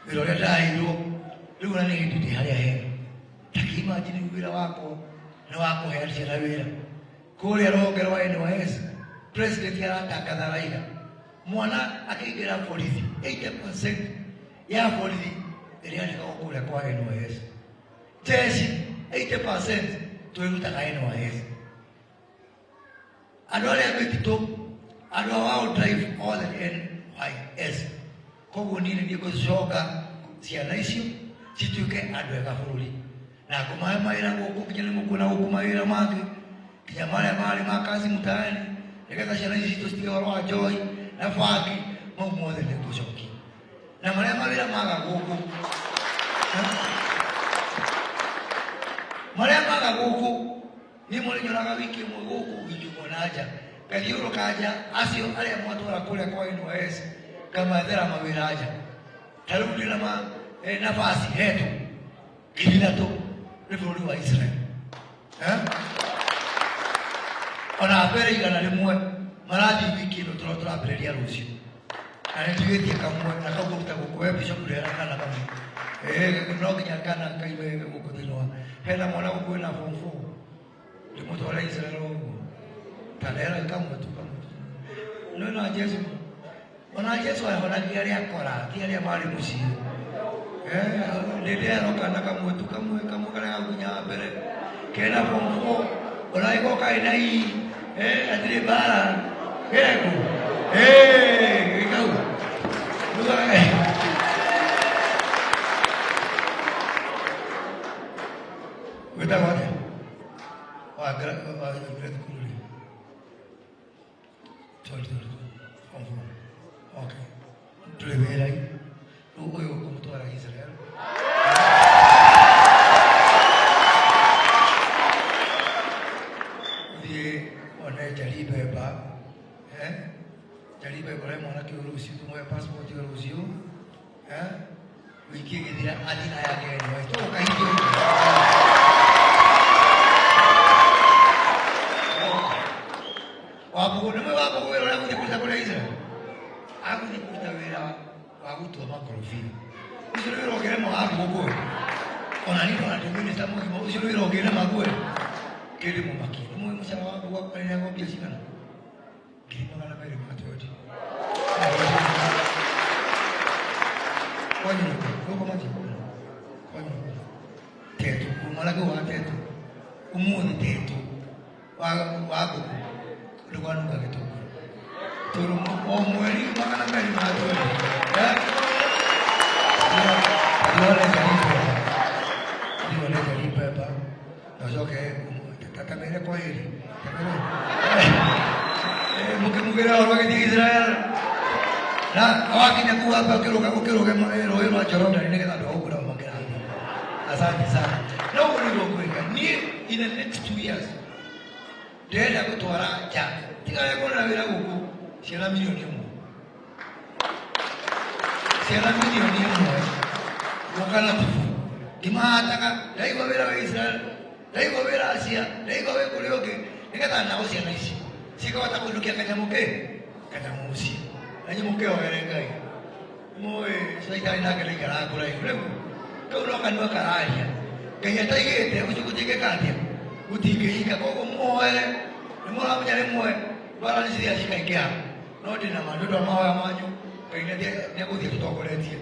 Wĩra ũrĩa ndaheirwo rĩu ona nĩ hĩndĩ ndĩ harĩa hega. Ta kĩ imagine wĩra wakwa nĩ wa kũhe ciana wĩra kũrĩa rũhonge rwa NYS. President aratangatha Raila mwana akĩingĩra borithi, 80% ya borithi ĩrĩa yandĩkagwo kũrĩa kwa NYS, jeshi 80% twĩrutaga NYS, andũ arĩa mĩtitũ, andũ a wildlife, othe NYS. Koguo niĩ nĩ niĩ ngũcoka ciana icio cituĩke andũ ega bũrũri na ngũmahe mawĩra gũkũ, nginya nĩ mũkuona gũkũ mawĩra mangĩ, nginya marĩa marĩ ma kazi mtaani, nĩgetha ciana ici citũ citige ũhoro wa njohi na bangi. Mau mothe nĩ ngũcokia na marĩa mawĩra maga gũkũ, marĩa maga gũkũ. Niĩ mũrĩnyoraga wiki ĩmwe gũkũ, wiki ĩmwe na nja, ngathiũrũrũka nja, acio arĩa mwatwara kũrĩa kwa NYS ngamethera mawĩra nja. Ta rĩu ndĩna ma nafasi hetwo 3,000 nĩ bũrũri wa Israel, eh? Ona mbere 100 marathiĩ wiki ĩno tũrambĩrĩria rũciũ, na nĩndigĩtie kamwe na kau kũruta gũkũ. We bishop, ndehera kana kamwe. No nginya kana kaime gũkũ thĩinĩ wa hena mwana gũkũ wĩna form 4, ndĩmũtware Israel ũguo. Ta ndehera kamwe tu, kamwe tu. No na Jesu, ona Jesu ahonagia arĩa akora, ti arĩa marĩ mũciĩ. Nĩ ndehera kana kamwe tu, kamwe kamwe karĩa gakunya mbere kena form 4, ona ĩgo karĩ na ii, hatirĩ mbara geku gĩkau. Wĩtagwo atĩa? Wa grade thukuru rĩ? Sorry, sorry. Form four. Okay. Ndũrĩ wĩra rĩu, ũyũ ũkũmũtwara Israel ũthiĩ one Njari Mbemba, eh? Njari Mbemba ũrĩa mwanake ũyũ rũciũ tũmũhe passport ĩyo rũciũ, eh? Wiki ĩgĩthira athiĩ na yake NYS. Tũgũkahingia ũguo. Wambugu nĩ mwe. Wambugu, wĩra ũrĩa gũthiĩ kũruta kũrĩa Israel, agũthiĩ kũruta wĩra wa gũtua makorobia. Ũcio nĩ wĩra ũngĩrema, Wambugu kwe? Ona niĩ ndona ndĩ minista mũgima, ũcio nĩ wĩra ũngĩrema kwe? Kĩndĩ mũmakie nĩ mũĩ mũcara wa Wambugu akwarĩrĩagwo mbia cigana? 220,000. Kwanyũrũka gũkũ matikuna kwanyũrũka tetu kumara kũu wa tetu ũmũthĩ tetu wa wa ngũkũ ndũkanuka gĩtũngũrũ tondũ o mweri 220. Thione Njari Mbemba, thione Njari Mbemba na ũcoke tamere kwa heri, tamere mũkĩmugĩra ũhoro agĩthiĩ Israel na wakinya kuu wambe ũkĩrũga ũkĩrũge rũĩ rwa Jorodani nĩgetha andũ a gũkũ nao makĩrathiĩ. Asante sana. No ũguo nĩguo ngwĩka niĩ in the next 2 years. Ndĩrenda gũtwara nja, tiga kuona wĩra gũkũ, ciana 1 million, ciana 1 million gũka na tibu ngĩmahataga. Ndaigua wĩra wĩ Israel, ndaigua wĩra Asia, ndaigua wĩ kũrĩa ũngĩ, nĩgetha nao ciana ici cikahota kũinũkia kanyamũ kĩ kanyamũ mũciĩ. Na inyuĩ mũkĩhoere Ngai. Mũĩ caitani nake ndaikaraga kũraihu. Rĩu kau no kanua kararia, Ngai ataigĩte ũcio gũtingĩka atĩa? Gũtingĩhinga. Koguo mũhoere. Nĩ mũramenya rĩmwe mbara nĩ cithiaga cikaingĩha, no ndĩna ma nĩ ũndũ wa mahoya manyu Ngai nĩ egũthiĩ tũtongoretie.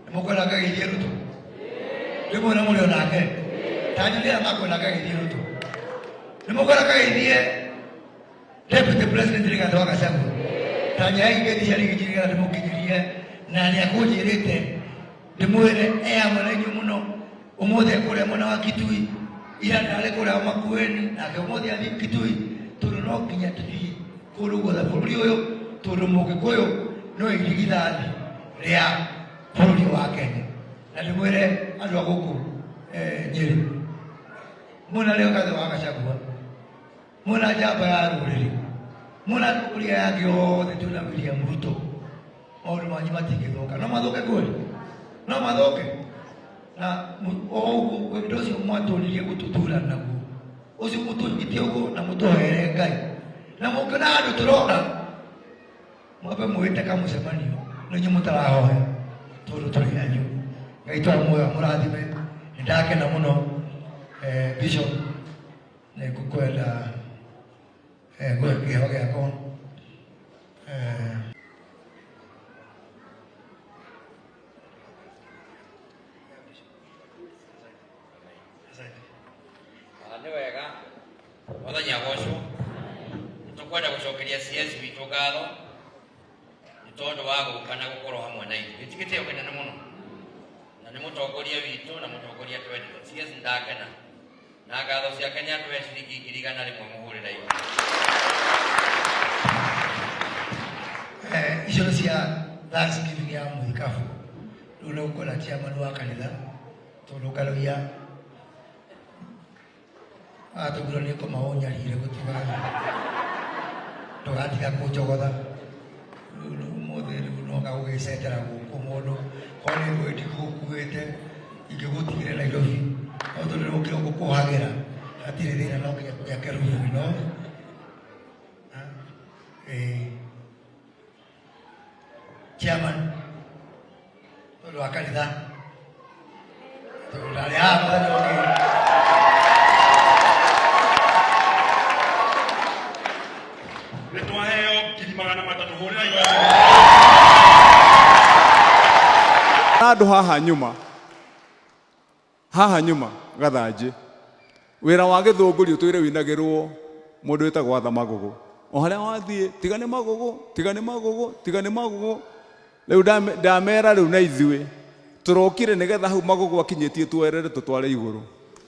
Nĩ mũkwenda ngageithie Ruto rĩmwe na mũrĩ onake tanyu nĩ makwenda ngageithie Ruto. Nĩ mũkwenda ngageithie Deputy President Rigathi wa Gachagua? Tanyai ngeithi cia Rigiji nĩgetha ndĩmũkinyĩrie, na nĩ akũnjĩrĩte ndĩmwĩre e hamwe na inyuĩ mũno. Ũmũthĩ kũrĩa mwena wa Kitui, ira ndarĩ kũrĩa Makueni, nake ũmũthĩ athiĩ Kitui, tondũ no nginya tũthiĩ kũndũ guothe bũrũri ũyũ, tondũ Mũgĩkũyũ no irigithathi rĩa bũrũri wa Kenya. Na ndĩmwĩre andũ a gũkũ Nyĩrĩ, mwena Rigathi wa Gachagua, mwena njamba ya rũrĩrĩ, mwena atongoria yangĩ othe, twĩna William Ruto, maũndũ manyu matingĩthũka. No mathũke kweli? No mathũke? Na o ũguo wendo ũcio mwatũririe gũtũthura naguo ũcio mũtũnyite ũguo na mũtũhere Ngai, na mũngĩona handũ tũrona mwambe mwĩte kamũcemanio na inyuĩ mũtarahoya, tondũ tũrĩ anyu. Ngai twa muoyo amũrathime. Nĩ ndakena mũno. Bishop, nĩ ngũkwenda ngũhe kĩheo gĩakwa. Nĩ wega, Mwathani agocwo. Nĩ tũkwenda gũcokeria CS witũ ngatho nĩ tondũ wa gũka na gũkorwo hamwe na ithuĩ. Ti gĩtĩo kĩnene mũno, na nĩ mũtongoria witũ na mũtongoria twendete. CS ndakena na ngatho ciake nĩ atũhe ciringi 100,000. Mũhũrĩre igũrũ. Icio nĩ cia Thanksgiving ya mũthikabu. Rĩu nĩ gũkwenda chairman wa kanitha tondũ ngaroia atũgirwo nĩ kũma ũnyarire gũtiga ndũgatiga kũnjogotha. Rĩu ũmũthĩ rĩu no gagũgĩcetera gũkũ mũndũ korwo nĩ ngũĩ ndikũkuĩte ingĩgũtigire Nairobi, no tondũ nĩ ũkĩra gũkũhagĩra hatirĩ thĩna, no nginya kũgĩa kerubu ĩno. Chairman tondũ wa kanitha tondũ ndarĩ haha mũthenya ũngĩ. Nĩ twaheo 300,000. Hũrĩra. Andũ haha nyuma, haha nyuma gathanjĩ, wĩra wa gĩthũngũri ũtũire winagĩrwo mũndũ wĩtagwo Atha Magũgũ. O harĩa wathiĩ, tiga nĩ Magũgũ, tiga nĩ Magũgũ, tiga nĩ Magũgũ. Rĩu ndamera rĩu na ithuĩ tũrokire nĩgetha hau Magũgũ akinyĩtie tuoerere tũtware igũrũ.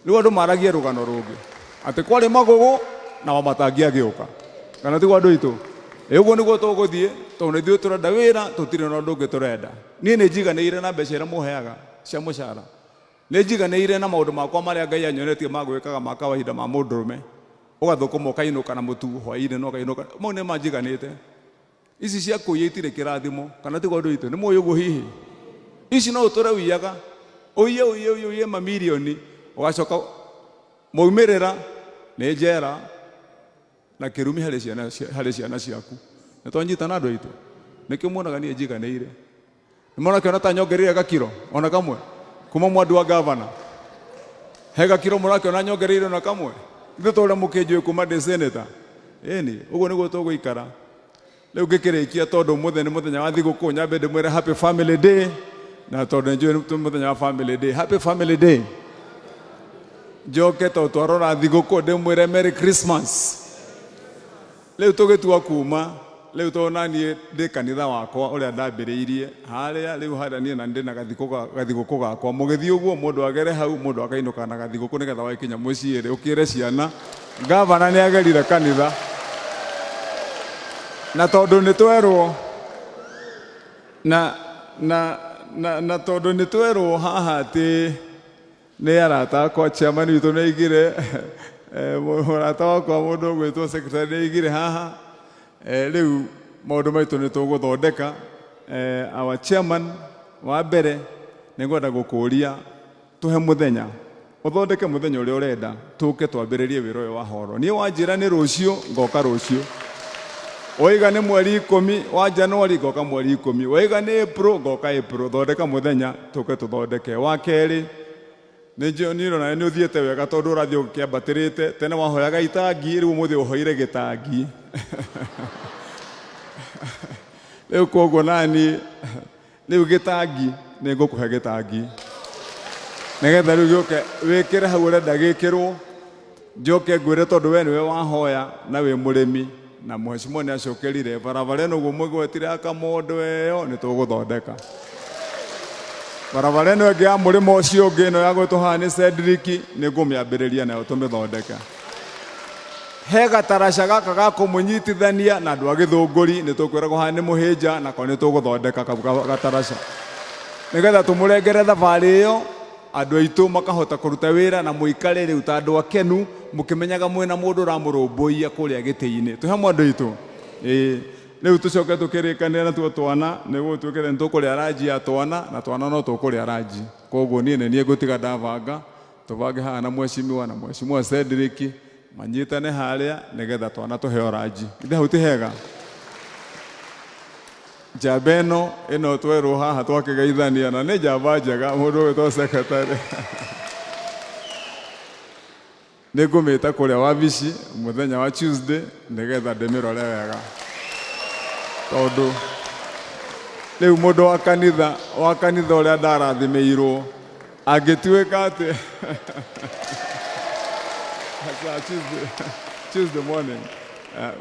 Rĩu andũ maragie rũgano rũngĩ atĩ kwarĩ Magũgũ na Wamatangi agĩũka, kana tiguo andũ aitũ? Ĩ ũguo nĩguo tũgũthiĩ, tondũ na ithuĩ tũrenda wĩra, tũtirĩ na ũndũ ũngĩ tũrenda. Niĩ nĩ njiganĩire na mbeca iria mũheaga cia mũcara. Nĩ njiganĩire na maũndũ makwa marĩa Ngai anyonetie ma gwĩkaga ma kawaida ma mũndũrũme, ũgathũkũma ũkainũka na mũtu hwaĩ-inĩ na ũkainũka, mau nĩ manjiganĩte. Ici cia kũiya itirĩ kĩrathimo, kana tiguo andũ aitũ? Nĩ mũĩ ũguo hihi? Ici no ũtũre ũiyaga, ũiye ũiye ũiye ũiye mamirioni, ũgacoka maumĩrĩra nĩ njera na kĩrumi harĩ ciana ciaku. Nĩ twanyitana andũ aitũ? Nĩkĩo muonaga niĩ njiganĩire. Nĩ mũrakĩona ta nyongereire gakiro ona kamwe kuma mwandu wa gavana? He gakiro mũrakĩona nyongereire ona kamwe? Ithuĩ tũrĩa mũkĩnjũĩ kuma ndĩ senator. Ĩni ũguo nĩguo tũgũikara. Rĩu ngĩkĩrĩkia, tondũ ũmũthĩ nĩ mũthenya wa thigũkũ, nyambe ndĩmwĩre happy family day, na tondũ nĩ njũĩ nĩ mũthenya wa family day, happy family day. Njoke tondũ twarora thigũkũ ndĩmwĩre merry Christmas. Rĩu tũgĩtua kuma rĩu, tondũ naniĩ ndĩ kanitha wakwa ũrĩa ndambĩrĩirie harĩa, rĩu harĩa niĩ na ndĩ na gathigũkũ gakwa. Mũgĩthiĩ ũguo mũndũ agere hau, mũndũ akainũka na gathigũkũ nĩgetha wakinya mũciĩ rĩ ũkĩre ciana gavana nĩ agerire kanitha. Na tondũ nĩ twerwo na tondũ nĩ twerwo haha atĩ nĩ arata akwa, chairman witũ nĩ aigire, mũrata wakwa mũndũ ũgwĩtwo secretary nĩ aigire haha. Rĩu maũndũ maitũ nĩ tũgũthondeka. Our chairman, wa mbere nĩ ngwenda gũkũria tũhe mũthenya, ũthondeke mũthenya ũrĩa ũrenda tũke twambĩrĩrie wĩra ũyũ wa horo. Niĩ wanjĩra nĩ rũciũ, ngoka rũciũ. Waiga nĩ mweri 10 wa Januari, ngoka mweri 10. Waiga nĩ April, ngoka April. Thondeka mũthenya tũke tũthondeke. Wa kerĩ, nĩ njũĩ niĩ nawe nĩ ũthiĩte wega tondũ ũrathiĩ ũkĩambatĩrĩte. Tene wahoyaga itangi, rĩu ũmũthĩ ũhoire gĩtangi. Rĩu koguo nani rĩu gĩtangi nĩ ngũkũhe gĩtangi nĩgetha rĩu gĩũke wĩkĩre hau ũrenda gĩkĩrwo. Njoke ngwĩre, tondũ we nĩwe wahoya na wĩ mũrĩmi na mheshimiwa nĩ acokerire barabara ĩno ũguo mũgwetire ya Kamondo, ĩyo nĩ tũgũthondeka. Barabara ĩno ĩngĩ ya mũrĩmo ũcio ũngĩ, ĩno ya gwĩtwo haha nĩ Cedric, nĩ ngũmĩambĩrĩria nayo tũmĩthondeke. He gataraca gaka ga kũmũnyitithania na andũ a Gĩthũngũri, nĩ tũkwĩragwo haha nĩ Mũhĩnja, nako nĩ tũgũthondeka kau gataraca nĩgetha tũmũrengere thabarĩ ĩyo, andũ aitũ makahota kũruta wĩra na mũikare rĩu ta andũ akenu mũkĩmenyaga mwĩna mũndũ ũramũrũmbũiya kũrĩa gĩtĩ-inĩ. Twĩ hamwe andũ aitũ? Ĩĩ. Rĩu tũcoke tũkĩrĩkanĩre natuo twana nĩguo tuĩke nĩ tũkũrĩa ranji ya twana, na twana no tũkũrĩa ranji. Koguo niĩ nĩ niĩ ngũtiga ndabanga tũbange haha na mheshimiwa Cedric manyitane harĩa nĩgetha twana tũheo ranji. Ithe hau ti hega? Njamba ĩno ĩno twerwo haha twakĩgeithania na nĩ njamba njega mũndũ ũgwĩtwo secretary. Nĩ ngũmĩta kũrĩa wabici mũthenya wa Tuesday nĩgetha ndĩmĩrore wega tondũ rĩu mũndũ wa kanitha wa kanitha ũrĩa ndarathimĩirwo angĩtuĩka atĩ Sasa Tuesday, Tuesday morning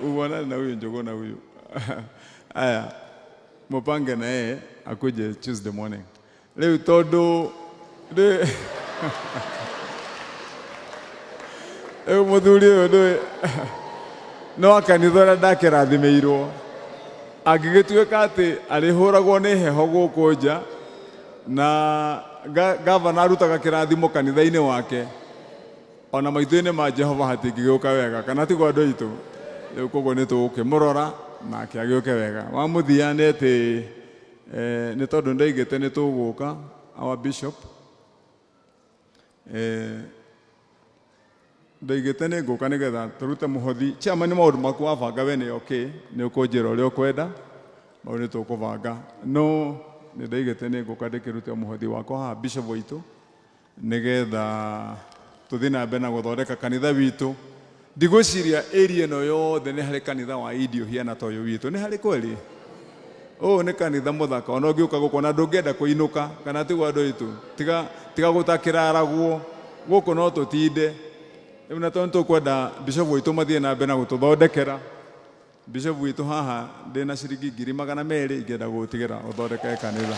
uonane na huyu Njuguna huyu. Aya, mupange na yeye akuje Tuesday morning. Rĩu tondũ rĩ rĩu mũthuri ũyũ ndũĩ no wa kanitha ũrĩa ndakĩrathimĩirwo angĩgĩtuĩka atĩ arĩhũragwo nĩ heho gũkũ nja na gavana arutaga kĩrathimo kanitha-inĩ wake ona maitho-inĩ ma Jehova hatingĩgĩũka wega kana tiguo andũ aitũ rĩu koguo nĩ tũgũkĩmũrora nake agĩũke wega wa mũthia nĩ atĩ nĩ tondũ ndoigĩte nĩ tũgũka our bishop ndoigĩte nĩ ngũka nĩgetha tũrute mũhothi. Chairman maũndũ maku wabanga we nĩ okay, nĩ ũkũnjĩra ũrĩa ũkwenda, mau nĩ tũkũbanga. No nĩ ndoigĩte nĩ ngũka ndĩkĩrute mũhothi wakwa haha bishop witũ nĩgetha tũthiĩ na mbere na gũthondeka kanitha witũ. Ndigwĩciria area ĩno yothe nĩ harĩ kanitha wa indi ũhiana ta ũyũ witũ. Nĩ harĩ kweli? Ũyũ nĩ kanitha mũthaka ona ũngĩũka gũkũ ona ndũngĩenda kũinũka kana tiguo andũ aitũ tiga tiga gũtakĩraragwo gũkũ no tũtinde rĩu na tondũ tũkwenda bishop witũ mathiĩ na mbere na gũtũthondekera bishop witũ haha ndĩna ciringi 200,000 ingĩenda gũgũtigĩra ũthondeke kanitha.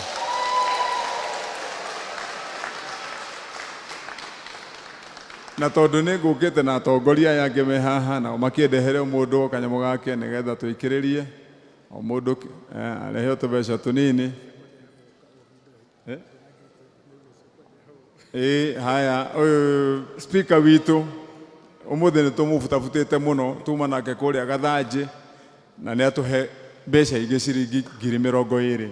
Na tondũ nĩ ngũkĩte na atongoria aya angĩ me haha nao makĩndehere o mũndũ kanyamũ gake nĩgetha tũikĩrĩrie o mũndũ arehe o tũbeca tũnini. Ĩ haya ũyũ speaker witũ ũmũthĩ nĩ tũmũbutabutĩte mũno tuma nake kũrĩa Gathanjĩ na nĩ atũhe mbeca ingĩ ciringi 20,000.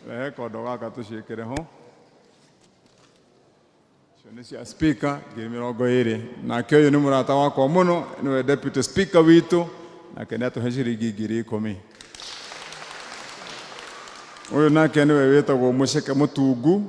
Rehe kondo gaka tũciĩkĩre ho. Icio nĩ cia speaker 20,000. Nake ũyũ nĩ mũrata wakwa mũno nĩwe deputy speaker witũ nake nĩ atũhe ciringi 10,000. Ũyũ nake nĩwe wĩtagwo Mũceke Mũtungu